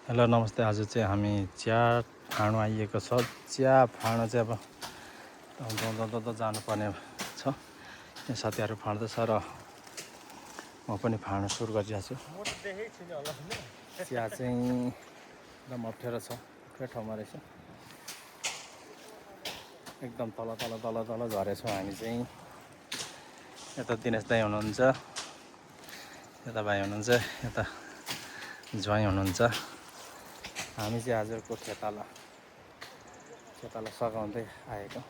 Hello नमस्ते। आज चाहिँ हामी चिया फाँड्नु आइएको छ। चिया फाँड्न चाहिँ अब जानुपर्ने छ। यहाँ साथीहरू फाँड्दैछ र म पनि फाँड्न सुरु गरिरहेको छु। चिया चाहिँ एकदम अप्ठ्यारो छ, अप्ठ्यारो ठाउँमा रहेछ। एकदम तल झरेछौँ हामी चाहिँ। यता दिनेश दाइ हुनुहुन्छ, यता भाइ हुनुहुन्छ, यता ज्वाइँ हुनुहुन्छ। हामी चाहिँ आजको खेताला सघाउँदै आएको।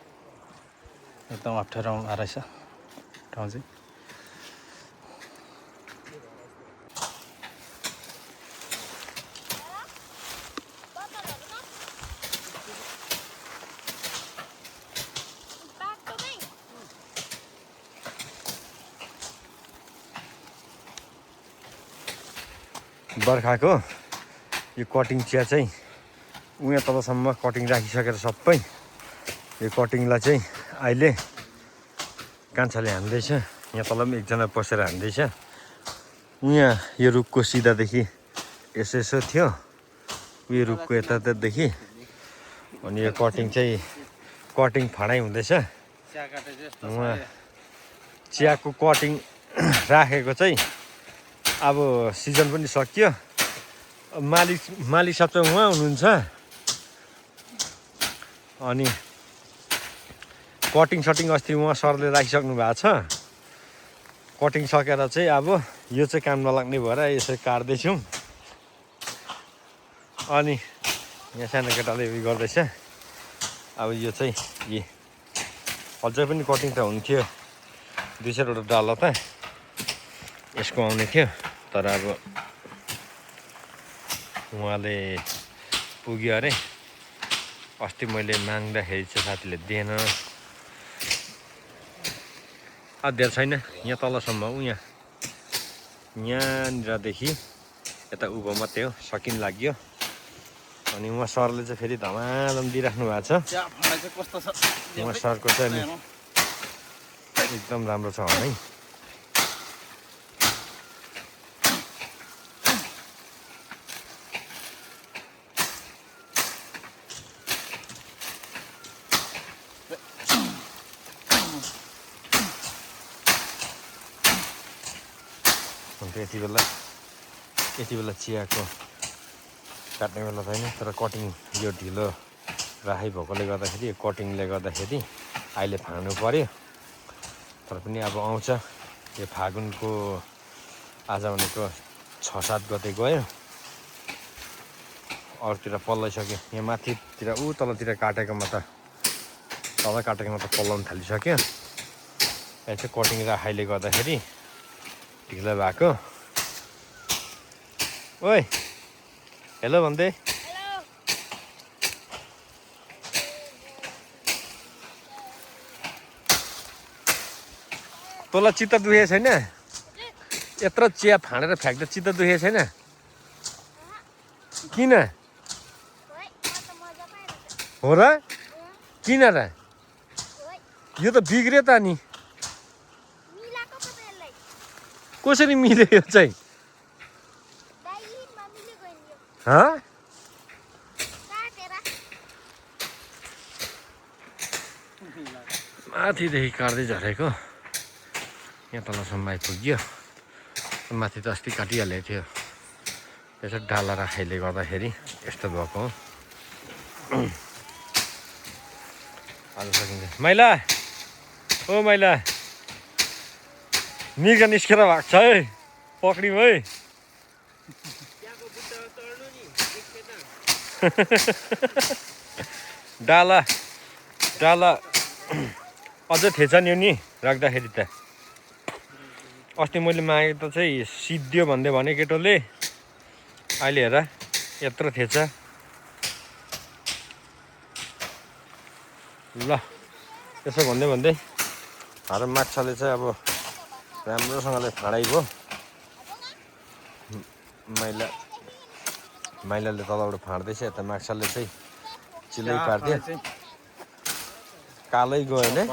एकदम अप्ठ्यारोमा रहेछ ठाउँ चाहिँ। बर्खाको यो कटिङ चिया चाहिँ उहाँ तलसम्म कटिङ राखिसकेर सबै यो कटिङलाई चाहिँ अहिले कान्छाले हान्दैछ। यहाँ तल पनि एकजना पसेर हान्दैछ। यहाँ यो रुखको सिधादेखि यसो थियो, उयो रुखको यतादेखि। अनि यो कटिङ चाहिँ कटिङ फाँडाइ हुँदैछ। उहाँ चियाको कटिङ राखेको चाहिँ अब सिजन पनि सकियो। मालिक साहब चाहिँ उहाँ हुनुहुन्छ। अनि कटिङ सटिङ अस्ति उहाँ सरले राखिसक्नु भएको छ। कटिङ सकेर चाहिँ अब यो चाहिँ काम नलाग्ने भएर यसरी काट्दैछौँ। अनि यहाँ सानो केटाले उयो गर्दैछ। अब यो चाहिँ अझै पनि कटिङ त हुन्थ्यो, 2-4वटा डाला त यसको आउने थियो। तर अब उहाँले पुग्यो अरे। अस्ति मैले माग्दाखेरि चाहिँ साथीले दिएन। अध्यय छैन यहाँ तलसम्म। यहाँनिरदेखि यता उँभो मात्रै हो, सकिन लाग्यो। अनि उहाँ सरले चाहिँ फेरि धमाधम दिइराख्नु भएको छ। उहाँ सरको चाहिँ एकदम राम्रो छ है। यति बेला चियाको काट्ने बेला छैन। तर कटिङ यो ढिलो राखै भएकोले गर्दाखेरि, यो कटिङले गर्दाखेरि अहिले फाँड्नु पर्यो। तर पनि अब आउँछ यो फागुनको आज भनेको 6-7 गते गयो। अरूतिर पल्लाइसक्यो। यहाँ माथितिर तलतिर काटेकोमा त पल्लाउनु थालिसक्यो। यहाँ चाहिँ कटिङ राखाइले गर्दाखेरि ढिलो भएको। ओइ हेलो भन्दै तँलाई चित्त दुखेको छैन? यत्रो चिया फाँडेर फ्याँक्दा चित्त दुखेको छैन? किन हो र? किन र? यो त बिग्रियो त। नि कसरी मिल्यो यो चाहिँ? माथिदेखि काट्दै झरेको यहाँ तलसम्म आइपुग्यो। माथि त अस्ति काटिहालेको थियो। यसो डाला राखाइले गर्दाखेरि यस्तो भएको हो। आज सकिन्छ। मैला ओ मैला मिर्गा निस्केर भएको छ है। पक्रिम है। डाला अझ थिएछ नि नि राख्दाखेरि त। अस्ति मैले मागेको त चाहिँ सिद्धियो भन्दै भने केटोले, अहिले हेर यत्रो थिएछ। ल यसो भन्दै हार माछाले चाहिँ अब राम्रोसँगले फाँडाइ भयो। माइलाले तलबाट फाँड्दैछ। यता माछाले चाहिँ चिलै पार्दियो। कालै गयो नि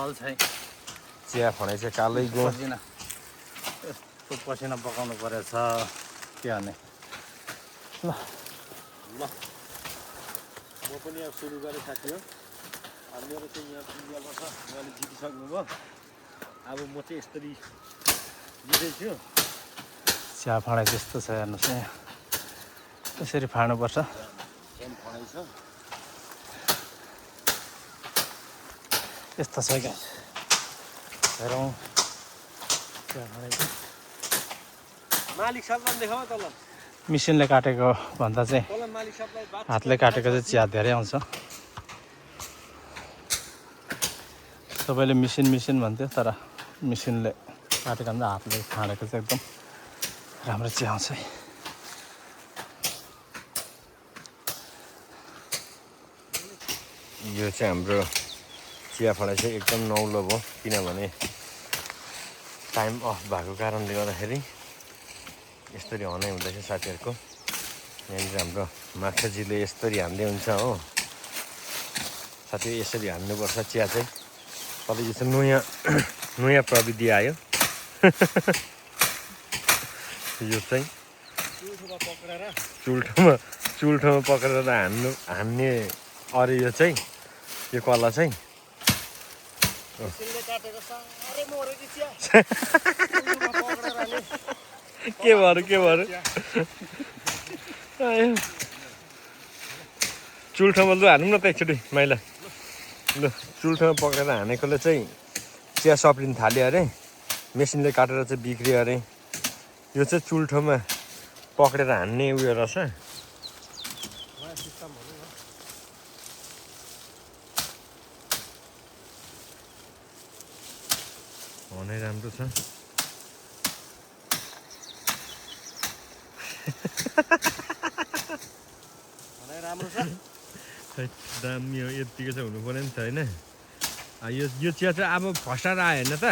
चिया फाँडाइ चाहिँ कालै गयो। यस्तो पसिना पकाउनु परेछ के भने। ल ल म पनि अब सुरु गरेँ साथी हो। अब मेरो चाहिँ यहाँ पुग्नु छ, उहाँले जितिसक्नुभयो। अब म चाहिँ यसरी लिँदैछु। चिया फाँडा त्यस्तो छ हेर्नुहोस् यहाँ, यसरी फाँड्नुपर्छ। फाँडै छ यस्तो छ क्या, हेरौँ चिया फाँडा चाहिँ मालिक साहबलाई देखाऊ तल। मिसिनले काटेको भन्दा चाहिँ तल मालिक साहबलाई बात हातले काटेको चाहिँ चिया धेरै आउँछ। सबैले मिसिन भन्थ्यो, तर मिसिनले काटेको भन्दा हातले फाँडेको चाहिँ एकदम राम्रो चिया आउँछ है। यो चाहिँ हाम्रो चिया फाँडा चाहिँ एकदम नौलो भयो, किनभने टाइम अफ भएको कारणले गर्दाखेरि यसरी हनाइ हुँदैछ साथीहरूको। यहाँनिर हाम्रो माछाजीले यसरी हान्दै हुन्छ हो साथी, यसरी हान्नुपर्छ चिया चाहिँ। तर यो चाहिँ नयाँ प्रविधि आयो। यो चाहिँ चुल्ठोमा पक्रेर हान्ने अरे यो चाहिँ यो कला चाहिँ के भएर चुल्ठोमा लु हानौँ न त एकचोटि माइला। लु चुल्ठोमा पक्रेर हानेकोले चाहिँ चिया सप्रिन थाल्यो अरे, मेसिनले काटेर चाहिँ बिग्रियो अरे। यो चाहिँ चुल्ठोमा पक्रेर हान्ने उयो रहेछ। हनाइ राम्रो छ। राम्रो छ दामी हो, यत्तिकै चाहिँ हुनु पऱ्यो नि त होइन। यो चिया चाहिँ अब फस्टाएर आयो होइन त,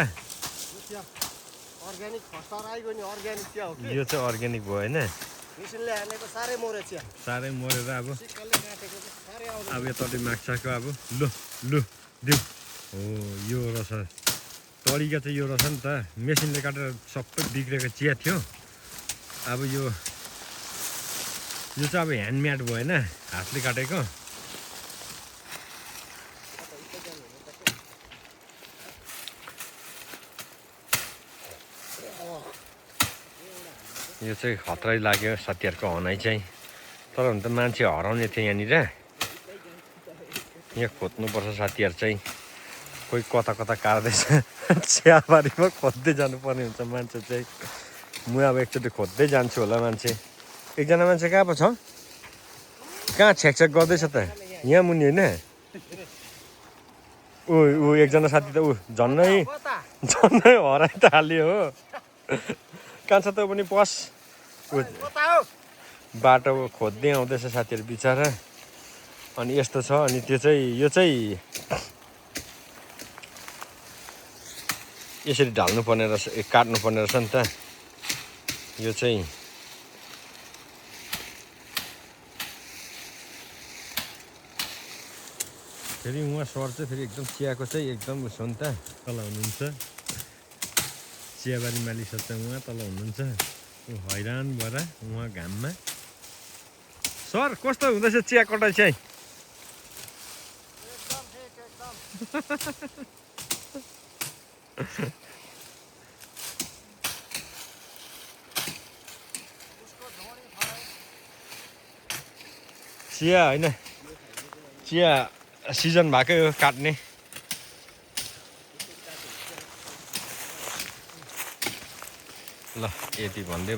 अर्ग्यानिक फस्टाएर आइगयो नि, अर्ग्यानिक चिया हो कि यो चाहिँ अर्ग्यानिक भयो होइन। मिसिनले हानेको साह्रै मर्यो चिया, साह्रै मरेर अब सिक्कलले काटेको चाहिँ साह्रै आउँदैन। अब यतापट्टि माछाको अब लु दिउँ हो यो रहेछ तरिका चाहिँ यो रहेछ नि त। मेसिनले काटेर सबै बिग्रेको चिया थियो, अब यो चाहिँ अब ह्यान्डमेड भयो होइन, हातले काटेको। यो चाहिँ खतरै लाग्यो साथीहरूको हनाइ चाहिँ। तर हुन त मान्छे हराउने थियो यहाँनिर, यहाँ खोज्नुपर्छ साथीहरू चाहिँ। कोही कता काट्दैछ चियाबारीमा खोज्दै जानुपर्ने हुन्छ मान्छे चाहिँ। म अब एकचोटि खोज्दै जान्छु होला मान्छे। एकजना मान्छे कहाँ पो छ, कहाँ छेकछेक गर्दैछ त, यहाँ मुनि होइन। ऊ एकजना साथी त ऊ झन्नै हराइ त हाल्यो हो। कहाँ छ त पनि पस बाटो खोज्दै आउँदैछ साथीहरू बिचरा। अनि यस्तो छ। अनि त्यो चाहिँ यो चाहिँ यसरी ढाल्नु पर्ने रहेछ, काट्नु पर्ने रहेछ नि त। यो चाहिँ फेरि उहाँ सर चाहिँ फेरि एकदम चियाको चाहिँ एकदम उस हो नि त, तल हुनुहुन्छ चियाबारी मालिक सर चाहिँ उहाँ तल हुनुहुन्छ। हैरान भएर उहाँ घाममा। सर कस्तो हुँदैछ चिया कटाइ चाहिँ? चिया होइन, चिया सिजन भएकै हो काट्ने। ल यति भन्दै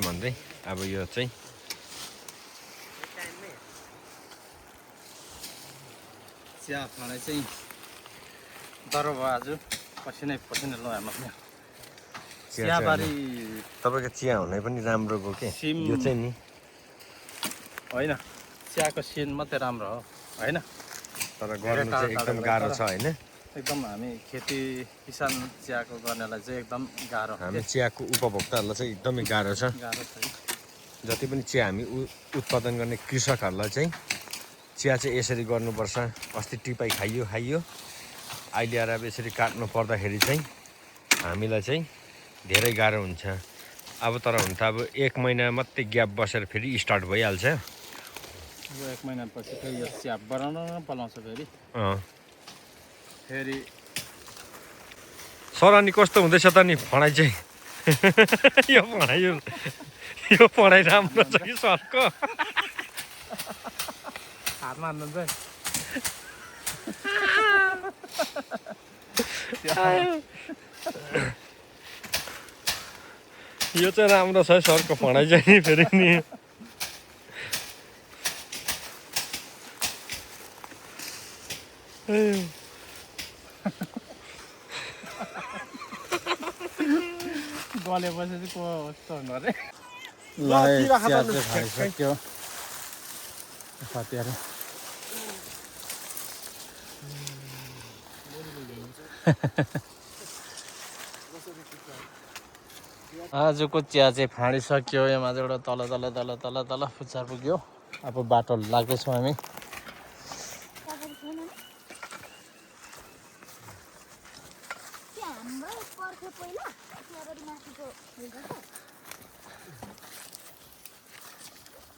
अब यो चाहिँ चिया फाँडा चाहिँ डह्रो भयो आज, पसिनै ल हेर्नुहोस् न। चियाबारी तपाईँको चिया हुनै पनि राम्रो भयो के यो चाहिँ नि होइन, चियाको सिन मात्रै राम्रो हो होइन, तर गर्नु चाहिँ एकदम गाह्रो छ होइन। एकदम हामी खेती किसान चियाको गर्नेलाई चाहिँ एकदम गाह्रो। हामी चियाको उपभोक्ताहरूलाई चाहिँ एकदमै गाह्रो छ। जति पनि चिया हामी उत्पादन गर्ने कृषकहरूलाई चाहिँ चिया चाहिँ यसरी गर्नुपर्छ। अस्ति टिपाइ खाइयो, अहिले आएर अब यसरी काट्नु पर्दाखेरि चाहिँ हामीलाई चाहिँ धेरै गाह्रो हुन्छ। अब तर हुन त अब 1 महिना मात्रै ग्याप बसेर फेरि स्टार्ट भइहाल्छ। यो 1 महिनापछि फेरि यो चिया बनाउन पलाउँछ फेरि सर अनि कस्तो हुँदैछ त नि पढाइ चाहिँ यो पढाइ राम्रो छ कि सरको हातमा हान्नुहुन्छ है यो चाहिँ राम्रो छ है सरको पढाइ चाहिँ नि फेरि नि गलेपछि चाहिँ को कस्तो हुनु अरे ल चिया चाहिँ खाइसक्यो साथीहरू आजको चिया चाहिँ फाँडिसक्यो यहाँ माझबाट तल तल तल तल तल पुच्छर पुग्यो अब बाटो लाग्दैछौँ हामी हाम्रो पर्खे पहिला त्यहाँबाट माथिको